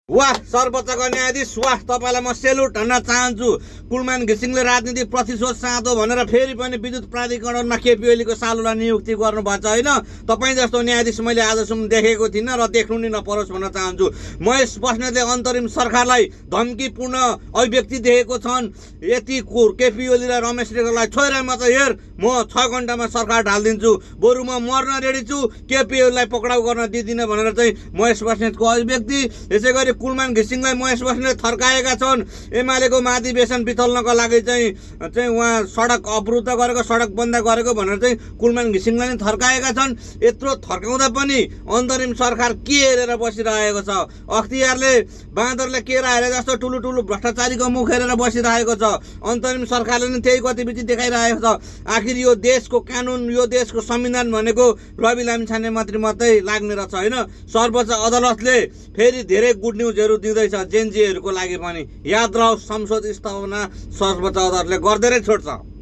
वाह सर्वोच्चको न्यायाधीश, वाह तपाईँलाई म सेल्युट भन्न चाहन्छु। कुलमान घिसिङले राजनीति प्रतिशोध साँधो भनेर फेरि पनि विद्युत प्राधिकरणमा केपी ओलीको सालुलाई नियुक्ति गर्नुभएको छ होइन। तपाईँ जस्तो न्यायाधीश मैले आजसम्म देखेको थिइनँ र देख्नु नि नपरोस् भन्न चाहन्छु। महेश बस्नेतले अन्तरिम सरकारलाई धम्कीपूर्ण अभिव्यक्ति देखेको छन्। यति केपी ओली र रमेश रेग्मीलाई छोएर म त हेर म 6 घण्टामा सरकार ढालिदिन्छु, बरु म मर्न रेडी छु, केपी ओलीलाई पक्राउ गर्न दिँदिनँ भनेर चाहिँ महेश बस्नेतको अभिव्यक्ति। यसै गरी कुलमान घिसिङलाई महेश बस्नेतले थर्काएका छन्। एमालेको महाधिवेशन बिथल्नको लागि चाहिँ उहाँ सडक अवरुद्ध गरेको, सडक बन्द गरेको भनेर चाहिँ कुलमान घिसिङलाई नै थर्काएका छन्। यत्रो थर्काउँदा पनि अन्तरिम सरकार के हेरेर बसिरहेको छ? अख्तियारले बाँदरले केरा हेरे जस्तो ठुलो ठुलो भ्रष्टाचारीको मुख हेरेर बसिरहेको छ। अन्तरिम सरकारले नै त्यही गतिविधि देखाइरहेको छ। आखिर यो देशको कानुन, यो देशको संविधान भनेको रवि लामिछाने मात्रै लाग्ने रहेछ होइन। सर्वोच्च अदालतले फेरि धेरै गुड न्युजहरू दिँदैछ जेनजीहरूको लागि पनि। याद रहोस्, संसद स्थापना सर्वोच्च अदालतले गर्दै नै छोड्छ।